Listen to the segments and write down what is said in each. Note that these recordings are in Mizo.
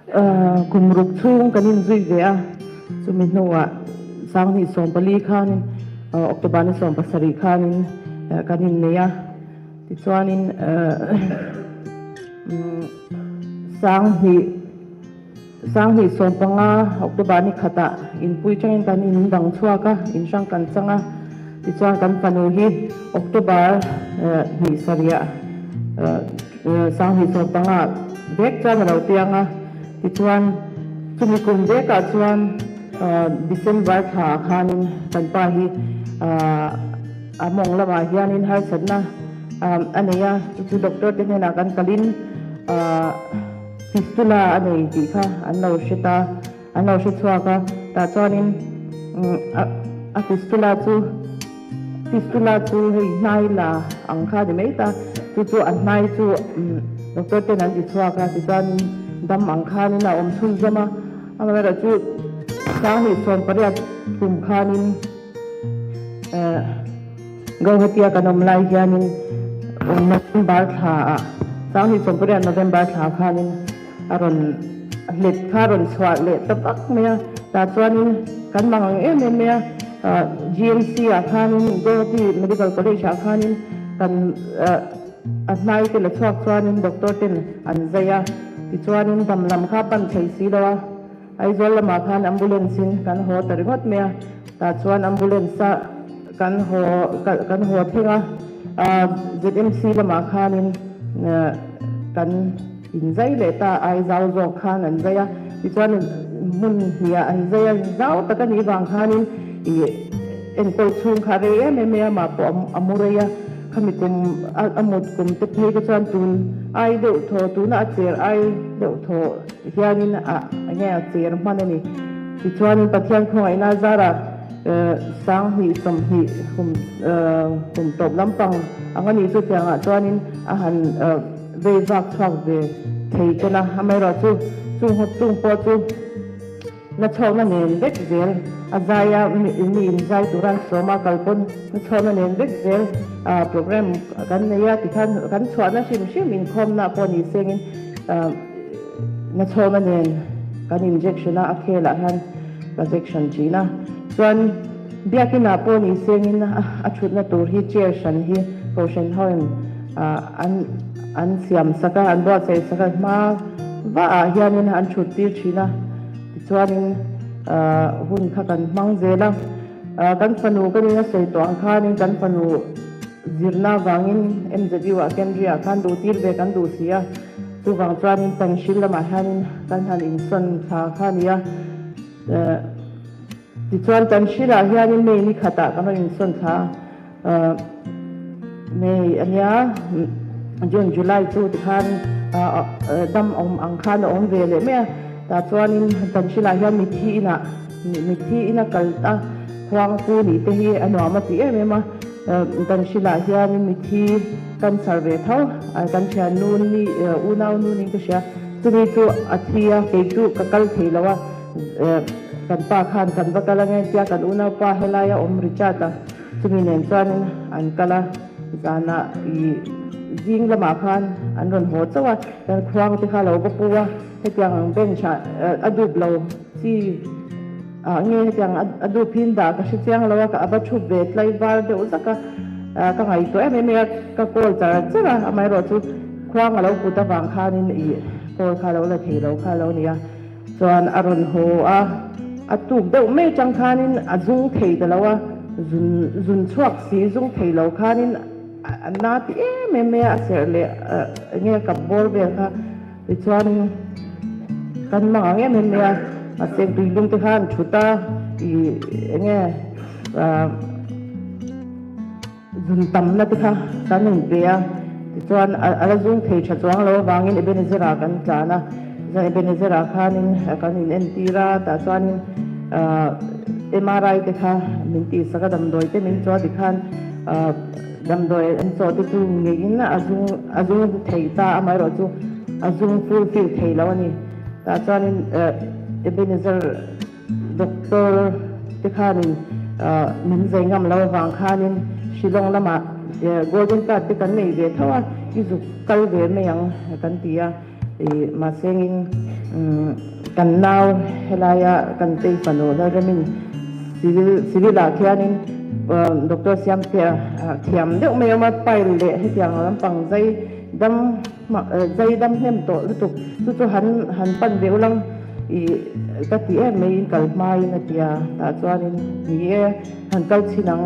Kum ruk chhung kan inzui ve a, chumi hnuah Sanghnih 14 khanin October ni 17 khanin kan innei a, tichuanin Sanghnih Sanghnih 15 October ni khatah inpui tangin kan indang chhuak a, inhrang kan chang a, tichuan kan fanu hi October hnih sarihah Sanghnih 15 vek chuan a lo piang a, tichuan chumi kum vekah chuan December thla ah khanin kan pa hi a mawng lamah hianin harsatna a nei a, chu chu doctor te hnenah kan kalin Fistula a nei tih kha an lo hre ta, an lo hre chhuak a, tah chuanin a fistula chu fistula chu hei hnai la ang kha a ni mai ta, chu chu a hnai chu doctor ten an ti chhuak a, tichuanin dam ang khanin a awm chhunzawm a, amaherawhchu 2018 kum khanin. Gauhatia kan awm lai hianin November thla ah 2018 November thla khanin a rawn hlet kha a rawn chhuah leh ta vak mai a, tah chuanin kan mang ang em em mai a, GMC ah khanin Gauhati Medical College ah khanin kan a hnai te la chhuak chuanin doctor ten an zai a, tichuanin dam lam kha pan thei si lo a. Aizawl lamah khan ambulance in kan haw ta ringawt mai a, tah chuan ambulance a kan haw kan haw thleng a, ZMC lamah khanin kan inzai leh ta a, Aizau zawk khan an zai a, tichuan hmun hnih ah an zai a, zau tak a nih vang khanin ih enkawl chhung kha a rei em em mai a, mah pawh a mu rei a. Khami kum a mut kum te phei te chuan tun ai deuh thaw tuna a cher ai deuh thaw hianin a enge a cher hman a ni. Tichuanin Pathian khawngaihna zarah 2020 kum kum tawp lampang ang a nih chu tiangah chuanin a han vei vak chhuak ve thei chen a, amaherawhchu chung chung pawh chu Na chhawkna nen vek zel a zai a, mi in zai tura an sawm a, kal pawn na chhawkna nen vek zel program kan nei a, tikhan kan chhuahna hrim hrim inkhawmna pawh ni sengin na chhawkna nen kan injection a, a khelah hian ka jection thin a. Chuan biakinah pawh ni sengin a thutna tur hi chair hran hi kohhran hoin an an siam sak a, an buatsaih sak a, hma vaah hianin an thut tir thin a. Tichuanin hun kha kan hmang zel a, kan fanu ka nina sawi tawh ang khanin kan fanu zirna avangin MZU ah Kendri ah khan duh tir ve kan duh si a, chuvang chuanin Tanhril lamah hianin kan han insawn thla kha a ni a. Tichuan Tanhril ah hianin May ni khatah kan rawn insawn thla a, May a nia June July chu tikhan dam awm ang khan a awm ve leh mai a, tah chuanin Tanhril ah hian mithi inah mithi ina kal a khuangpu nih te hi a nuam a ti em em a, Tanhril ah hianin mithi cancer ve tho kan thian nu ni unau nu niin ka hria, chumi chu a thi a kei chu ka kal thei lo a. Kan pa khan kan va kal ange tia kan unaupa helaia awm Richard a chumi nen chuanin an kal a, zanah ih zing lamah khan an rawn haw chauh a, kan khuang te kha lo va pu a, hetiang ang bench ah a dup lo chi ah nge hetiang a dup hi dah ka hre chiang lo a, ka va thup ve tlai var deuh zak a, ka ngaihtuah em em mai a, ka call char char a, amaherawhchu khuang a lo put avang khanin ih call kha a lo la thei lo kha a lo ni a. Chuan a rawn haw a, a tuk deuh mai atang khanin a zung thei ta lo a, zun zun chhuak si zung thei lo khanin a na ti em em mai a, a serh leh eng nge kap bawr vel kha tichuanin kan mang ang em em mai a, mahse tuilum te khan thut a ih eng nge ah. Zun tamna te kha kan inpe a, tichuan a la zung thei tha chuang lo avangin Ebenezer-ah kan tlan a, chuan Ebenezer-ah khanin kan in entir a, tah chuanin MRI te kha min tihsak a, damdawi te min chaw tikhan damdawi an chaw te chu ngeiin a zung a zung thei ta, amaherawh chu a zung fulfill thei lo a ni. Tah chuanin Ebenezer Doctor te khanin min zai ngam lo avang khanin Shillong lamah Golden Card te kan nei ve tho a, i zuk kal ve mai ang kan ti a, mahsengin Kan nau helaia kan tei fanu Lalremin civil civil ah khianin doctor Siamtea thiam deuh mai a awm a, pile leh hetiang lampang zai dam zai dam hnem tawh lutuk chu chu han han pan ve ulang ih ka ti em mai in kal hmain a ti a, tah chuanin ni e han kal chhin ang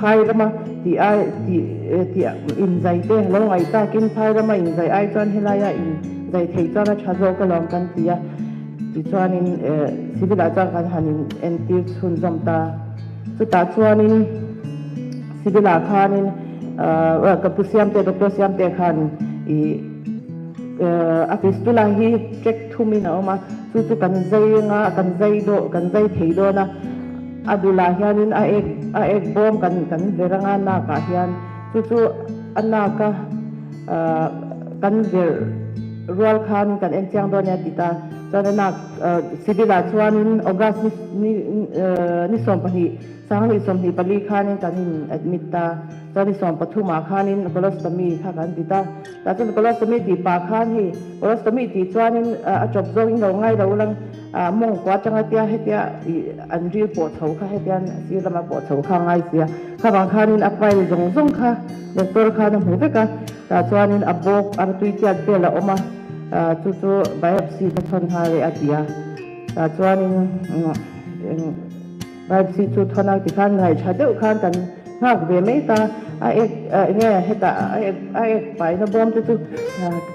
phai rama tih ai tih tih inzai te lo ngaih takin phai rama inzai ai chuan helaia inzai theih chuan a tha zawk alawm kan ti a tichuanin civil ah chuan kan han in entir chhunzawm ta chutah chuanin civil ah khanin ka pu Siamte Doctor Siamte khan ih a fistula hi check thumin a awm a chu chu kan zai anga kan zai dawh kan zai thei dawn a. A dulah hianin a ek a ek bawm kan kan ver anga nakah hian chu chu a naka ahh kan ver rual khanin kan en chiang dawn nia ti ta. Chuan a nak civil ah chuanin August ni ni ni 12 sanghnih 24 khanin kan in admit ta. Chuan ni 13 ah khanin colostomy kha kan ti ta. Tah chuan colostomy tih pah khan hei colostomy tih chuanin a chawp zawngin lo ngai lo lang. Mawngkua atanga tia hetia ih an ril pawh chho kha hetian sir lama pawh chho kha a ngai sia. Kha vang khanin a file zawng zawng kha doctor khan a hmu vek a, tah chuanin a bawk a tui chiat vel a awm a, chu chu biopsy ka chhawn nghal e a ti a. Tah chuanin biopsy chu thawn a tikhan ngaihṭha deuh khan kan nghak ve mai ta. A ek eng nge hetah a ek a ek paina bawm te chu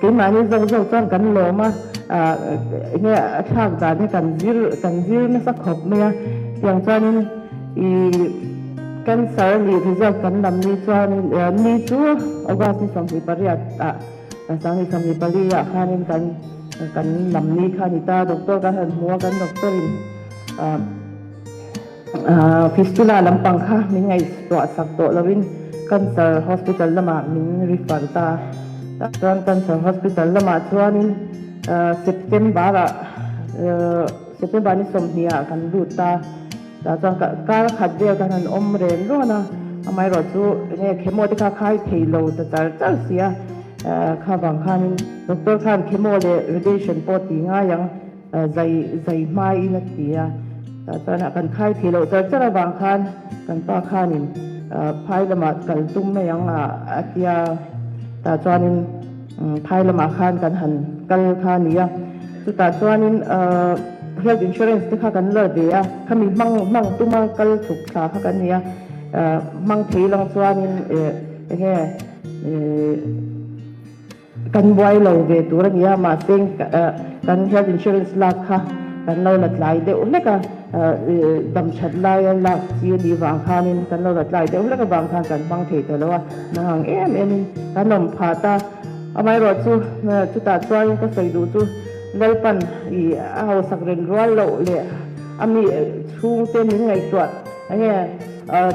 keimahni zawk zawk chuan kan lawm a, eng nge a thlak dan hi kan zir kan zir nasa khawp mai a. Tiang chuanin ih cancer nih result kan lam ni chuanin ni chu August ni 28 ah 2024 ah khanin kan kan lam ni kha a ni ta. Doctor kan han hmu a, kan doctor in. Fistula lampang kha min ngaihtuah sak tawh loin Cancer Hospital lamah min refer ta. Tah chuan Cancer Hospital lamah chuanin September ah September ni 20 ah kan lut ta. Tah chuan kar khat vel kan han awm ren rawn a, amaherawh chu enge chemo te kha khai thei lo ta char char si a, kha vang khanin doctor khan chemo leh radiation pawh ti ngai ang. Zai zai hmaiin a ti a, tah chuan a kan khai thei loh char char avang khan kan pa khanin phai lamah kal tum mai ang a a ti a, tah chuanin phai lamah khan kan han kal kha a ni a, chutah chuanin health insurance te kha kan la ve a, khami hmang hmang tuma kal chhuk thla kha kan ni a, hmang thei lang chuanin enge. Kan buai lo ve tur a ni a, mahse kan health insurance lak kha kan lo la tlai deuh hlek a, dam that laia lak chi a nih vang khanin kan lo la tlai deuh hlek avang khan kan hmang thei ta lo a, mangang em emin kan awm phah ta. Amaherawh chu chutah chuan ka sawi duh chu Lalpan ih a hausak ren rual loh leh a mi chhungte min ngaihtuah enge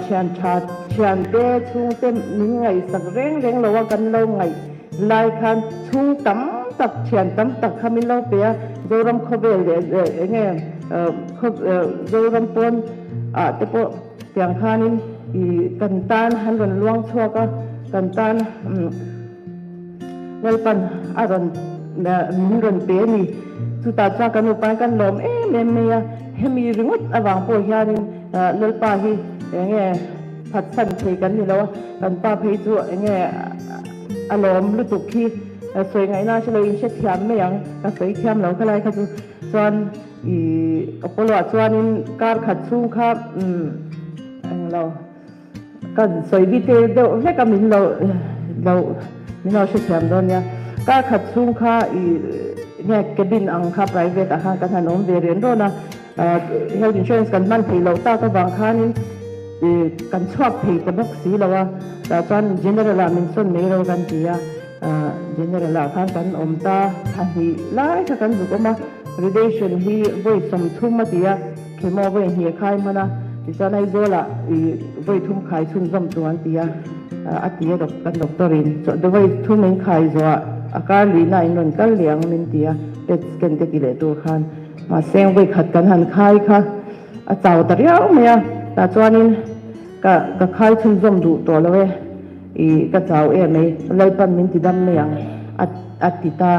Thian tha thiante chhungte min ngaihsak reng reng lo a, kan lo ngaih lai khan chhung tam tak thian tam tak kha min lo pe a, Zoram khawvel leh enge Zoram pawn ah te pawh tiang khanin ih kan tan an rawn luang chhuak a, kan tan Lalpan a rawn min rawn pe a ni. Chutah chuan kan upain kan lawm em em mai a, hemi ringawt avang pawh hianin Lalpa hi enge phatsan thei kan ni lo a, kan pa phei chu enge a lawm lutuk hi sawi ngaihna hre lo in hrethiam mai ang, ka sawi thiam lo khalai kha chu. Chuan ih Apollo ah chuanin kar khat chhung kha englo. Ka sawi detail deuh hlek a min lo lo min lo hrethiam dawn nia. Kar khat chhung kha ih nge cabin ang kha private ah khan kan han awm ve rian rawn a, health insurance kan hman theih loh tak avang khanin ih kan chhuak thei ta bawk si lo a, tah chuan general ah min sawn mai ro kan ti a, general ah khan kan awm ta thahnih lai kha kan zuk awm a, radiation hi vawi 30 a ti a. Chemo vawi hnih khai hman a, tichuan Aizawlah ih vawi thum khai chhunzawm tur an ti a, a ti a kan doctor in vawi thum in khai zawhah a kar lihna in rawn kal leh ang min ti a, pet scan te ti leh tur khan mahse vawi khat kan han khai kha a chau ta riau mai a, tah chuanin ka ka khai chhunzawm duh tawh lo e, ih ka chau em mai Lalpan min ti dam mai ang a a ti ta,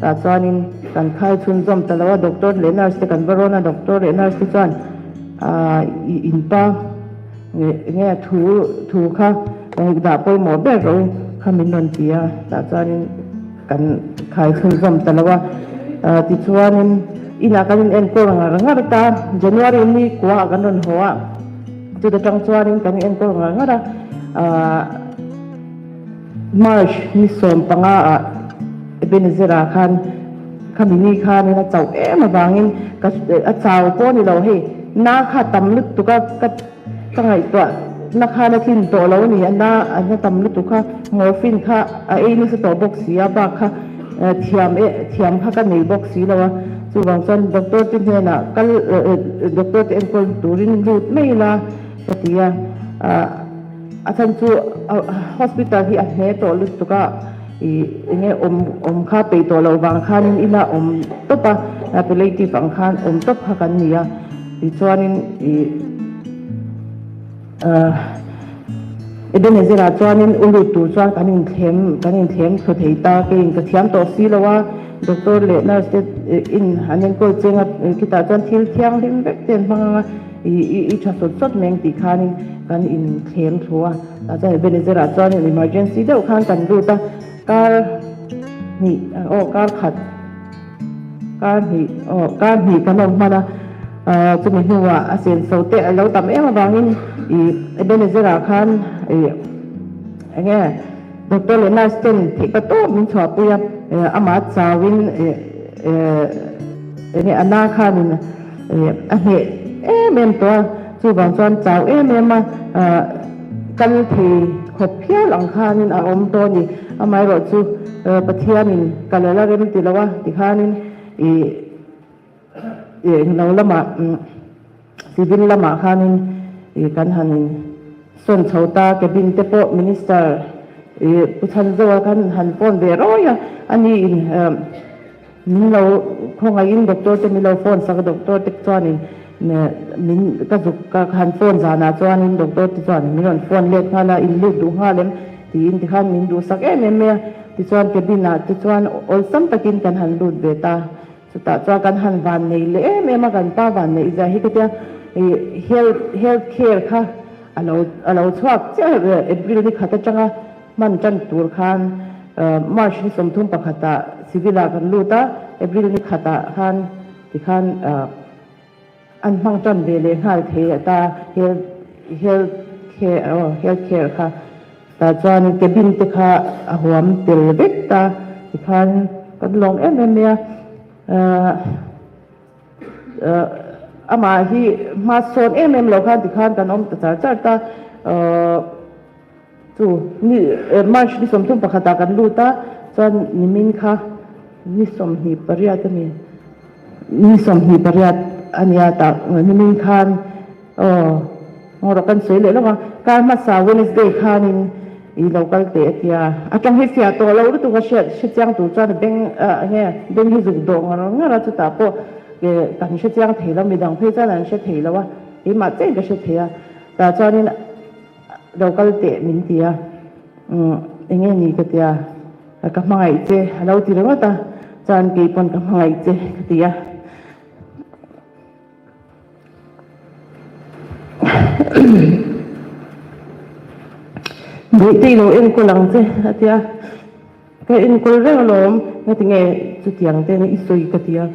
tah chuanin. kan khai chhunzawm ta lo a, doctor leh nurse te kan va rawn a, doctor leh nurse te chuan aah i inpa nge thu thu kha dah pawimawh ber rawh u kha min rawn ti a, tah chuanin kan khai chhunzawm ta lo a, tichuanin inah kan in enkawl ngar ngar ta, January ni kua ah kan rawn haw a, chuta tang chuanin kan in enkawl ngar ngar a, aah. March ni 15 ah Ebenezer ah khan khami ni khanin a chauh em avangin ka a chau pawh a ni lo hei na kha tam lutuk a ka ka ngaihtuah na khan a tlin tawh lo a ni a na a na tam lutuk kha morphine kha a ei nasa tawh bawk si a bak kha thiam e thiam kha ka nei bawk si lo a chuvang chuan doctor te hnenah kal doctor te enkawl turin lut mai ila ka ti a ah. A chhan chu hospital hi a hne tawh lutuk a, ih enge awm awm kha peih tawh loh vang khanin ila awm tawp a, palliative ang khan awm tawp kha kan ni a, tichuanin ih ah Ebenezer ah chuanin u lut tur chuan kan inthlem kan inthlem thlu thei ta, keiin ka thiam tawh si lo a, doctor leh nurse te in an enkawl cheng a, khitah chuan thil thianghlim vek te an hmang ang a. I tha sawt sawt mai ang tih khanin kan inthlem thlu a, tah chuan Ebenezer ah chuanin emergency deuh khan kan lut a, kar hnih aw kar khat kar hnih aw kar hnih kan awm hman a, chumi hnuah a senso te a lo tam em avangin ih Ebenezer ah khan ih eng nge doctor leh nurse ten theih pa tawp min chhuahpui a, amah chauhin ih eng nge a na khanin. A hneh em em tawh a, chuvang chuan chau em em a kal thei khawp phial ang khanin a awm tawh a ni. Amaherawh chu Pathianin ka la la rem ti lo a tikhanin ih englo lamah civil lamah khanin ih kan han in sawn chho ta, cabin te pawh minister ih Pu Chhanzoa khan han phone ve rawi a, ani in. Min lo khawngaihin doctor te min lo phone sak a, doctor te chuanin min ka zuk ka han phone zanah chuanin doctor te chuan min rawn phone let nghal a, in lut duh nghal em tiin tikhan min duhsak em em mai a, tichuan cabin ah te chuan awlsam takin kan han lut ve ta, chutah chuan kan han van nei leh em em a, kan pa van neih zia hi ka tia ih health health care kha a lo a lo chhuak chiah April ni khat atanga Hman tan tur khan March ni 31 ah civil ah kan lut a, April ni khat ah khan tikhan an hmang tan ve leh nghal thei a ta health health care aw health care kha tah chuan cabin te kha a huam tel vek ta tikhan kan lawm em em mai a. Amah hi hma sawn em em lo khan tikhan kan awm ta char char ta. Chu ni March ni 31 ah kan lut a, chuan nimin kha ni 28 a ni, ni 28 a nia tah nimin khan aw ngawrh kan sawi leh lawk a, kar hmasa Wednesday khanin i lo kal teh a tia, a tawng hi fiah tawh lo lutuk a hriat hre chiang tur chuan beng enge beng hi zuk dawh ngar ngar a, chutah pawh kan hre chiang thei lo, midang phei chuan an hre thei lo a, keimah chiah in ka hre thei a, tah chuanin. Lo kal teh min ti a, umm eng nge ni ka ti a, ka hmangaih che a lo ti ringawt a, chuan kei pawn ka hmangaih che ka ti a. Buaihte i lo enkawl ang che a ti a, ka enkawl reng alawm, nga ti nge chutiang te i sawi ka ti a.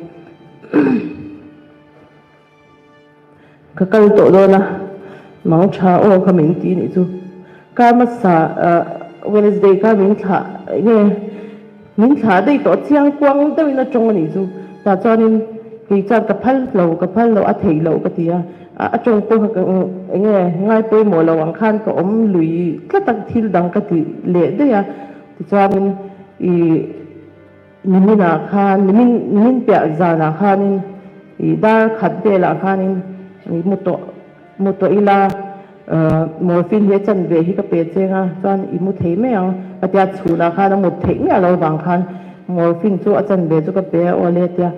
Ka kal tawh dawn a, mang tha aw kha min ti nih chu. Kar hmasa Wednesday kha min thlah nge min thlah daih tawh chiang kuang deuhin a tawng a nih chu. Tah chuanin kei chuan ka phal lo ka phal lo a theih loh ka ti a, a tawng pawh kha ka enge ngai pawimawh lo ang khan ka awm lui tlat a thil dang ka ti leh daih a. Tichuanin ih. Niminah khan, nimin nimin piah zanah khanin ih dar khat velah khanin ih mu tawh mu tawh ila morphine hi a chan ve hi ka pe cheng a, chuan i mu thei mai ang ka tia chhunah khan a mut theih miah lo vang khan morphine chu a chan ve chu ka pe a aw le tia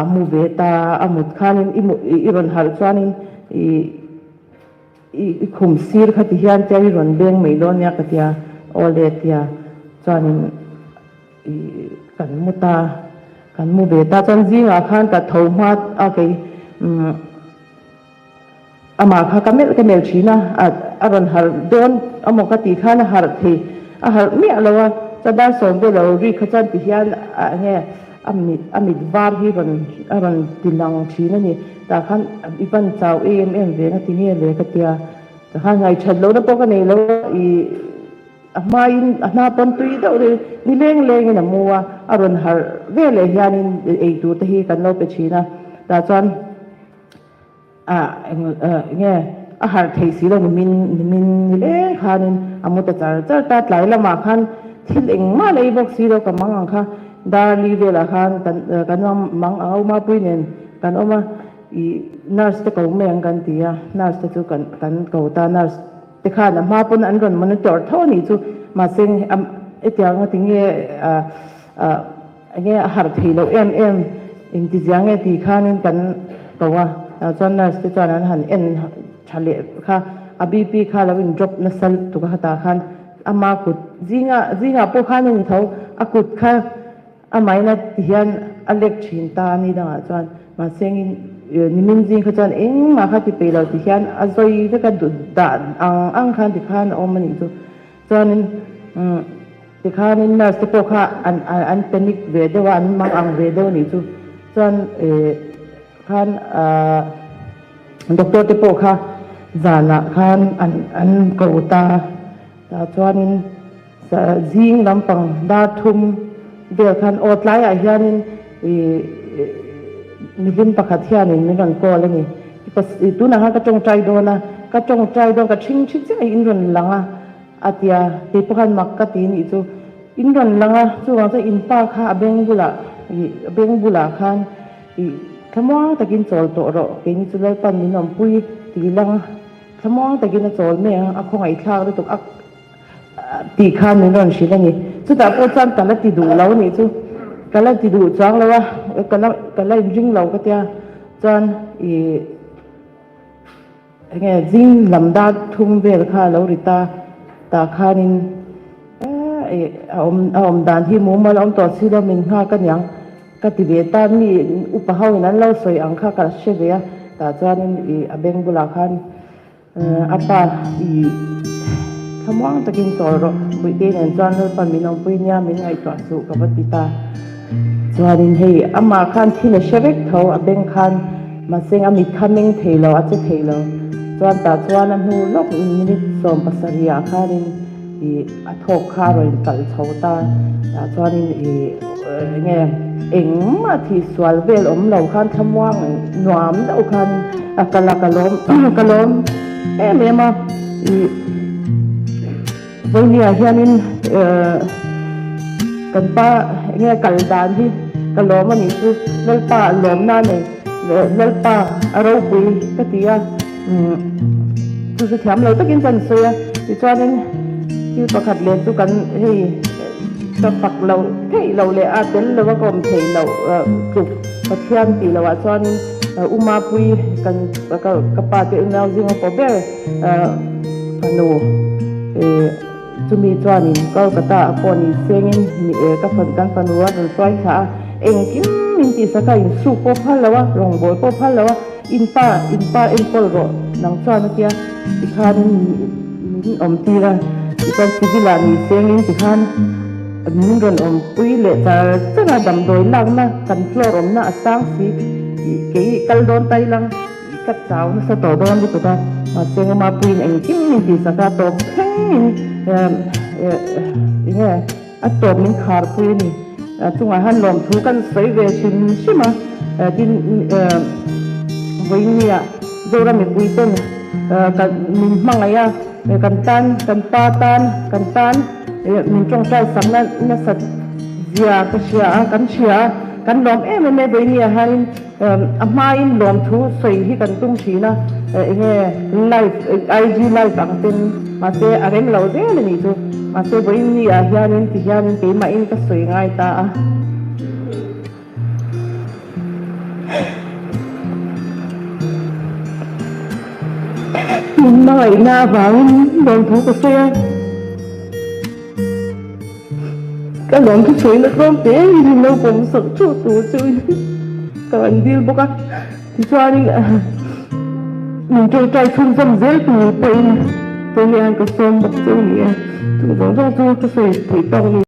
a mu ve ta a mut khanin i mu i rawn harh chuanin ih I khum sir kha ti hian tia i rawn beng mai dawn nia ka tia, aw le tia chuanin i kan mu ta. Kan mu ve ta chuan zingah khan ka tho hma a kei umm amah kha ka melh ka melh thin a, a rawn harh dawn amaw ka tih khan a harh thei a harh miah lo a, chuan dar sawm vel lo ri kha chuan ti hian a enge a mit a mit var hi rawn a rawn ti lang thin a ni tah khan i pan chau em em ve nga ti nge le ka tia tah khan ngaihṭhat lohna pawh ka nei lo a ih. A hmain a hna pawn tui deuh deuh ni leng lengin a mu a, a rawn harh veleh hianin ei tur te hi kan lo pe thin a, tah chuan ah eng nge a harh theih si lo nimin nimin ni leng khanin a mu ta char char ta, tlai lamah khan thil engmah la ei bawk si lo ka mang ang kha, dar li velah khan kan kan mang ang a Umapui nen kan awm a, ih nurse te ko mai ang kan ti a, nurse te chu kan kan ko ta nurse. Tikhan a hma pawn an rawn monitor tho a nih chu, mahse hetiang a tinge enge a harh theih loh em em engtizia nge tih khanin kan ko a, tah chuan nurse te chuan an han en tha leh kha a BP kha lo in drop nasa lutuk a tah khan ama kut zingah zingah pawh khan a ni tho a kut kha Amahin a ti hian a lek thin ta a ni dangah chuan mahse nimin zing kha chuan engmah kha ti peih lo ti hian a zawi vek a dah ang ang khan ti khan a awm a nih chu. Chuanin tikhanin nurse te pawh kha an an panic ve deuh a an mang ang ve deuh a nih chu. Chuan khan doctor te pawh kha zanah khan an an ko ta tah chuanin. Zing lampang dar thum vel khan aw tlaiah hianin ih mihlim pakhat hianin min rawn call a ni. Tunah khan ka tawngtai dawn a, ka tawngtai dawn ka thing thi chiah in rawn lang a a ti a, kei pawh khan mak ka ti nih chu. In rawn lang a, chuvang chuan in pa kha a beng bulah ih a beng bulah khan ih thlamuang takin chawl tawh rawh keini chu Lalpan min awmpui tih lang a, thlamuang takin a chawl mai ang a khawngaihthlak lutuk a. Tih khan min rawn hrilh a ni. Chutah pawh chuan ka la ti duh lo nih chu. Ka la ti duh chuang lo a, ka la ka la inring lo ka tia. Chuan ih enge zing lam dar thum vel kha a lo ri ta. Tah khanin eh a awm a awm dan hi mumal a awm tawh si lo min nghak a niang ka ti ve ta. Mi upa ho in an lo sawi ang kha ka hre ve a. Tah chuanin ih a beng bulah khan. A pa i thlamuang takin chawl rawh, Puite nen chuan Lalpa min awmpui nia min ngaihtuah suh ka va ti ta. Chuanin hei amah khan thil a hre vek tho, a beng khan mahse a mit kha meng thei lo, a che thei lo. Chuan tah chuan a hnu lawk minute 70 ah khanin i a thawk kha a rawn kalh chho ta. Tah chuanin i enge engmah thih sual vel awm lo khan thlamuang nuam deuh khan a kal a ka lawm ka lawm em em a ih vawinia hianin eh kan pa enge kal dan hi ka lawm a nih chu Lalpa lawmna nei Lalpa a ropui ka ti a umm chu chu thiam lo takin ka insawi a tichuanin thil pakhat leh chu kan hei ka fak loh theih loh leh a tel lo a ka awm theih loh tluk Pathian tih loh ah chuanin U Mapui kan ka pa te unau zinga pawh ber fanu chumi chuanin Kolkata ah pawh ni sengin ka kan fanu a rawn hruai thla a, engkim min tihsak a insuk pawh phal lo a, rawngbâwl pawh phal lo a, in pa in pa enkawl rawh nang chuan a tia tikhanin min awm tir a, tichuan civil ah ni sengin tikhan. Min rawn awmpui leh char char a, damdawi lakna kan floor awmna a sang si tih kei kal dawn ta ilang ka chau nasa tawh dawn lutuk a, mahse ngama puiin engkim min tihsak a, tawp thlengin enge a tawp min kharpui a ni. Chungah hian lawmthu kan sawi ve hrim hrim a, tin vawinia Zoram mipui ten kan min hmangaih a, kan tan kan pa tan kan tan. Min tawngtai sakna nasat zia ka hria a, kan hria a, kan lawm em em e Vawinia hianin a hmain lawmthu sawi hi kan tum thin a, enge live IG live ang ten mahse a rem lo zel a nih chu, mahse Vawinia hianin ti hianin keimahin ka sawi ngai ta a. Min hmangaihna avangin lawmthu ka sawi a, ka. Ka lawm thu chhuahina tlawm te in lo pawm sak theuh tur chu ka rawn dil bawk a, tichuanin min tawngtai chhunzawm zel tur pawhin tunah hian ka sawm bawk che u ni e, chung zawng zawng chu ka sawi theih tawk a ni.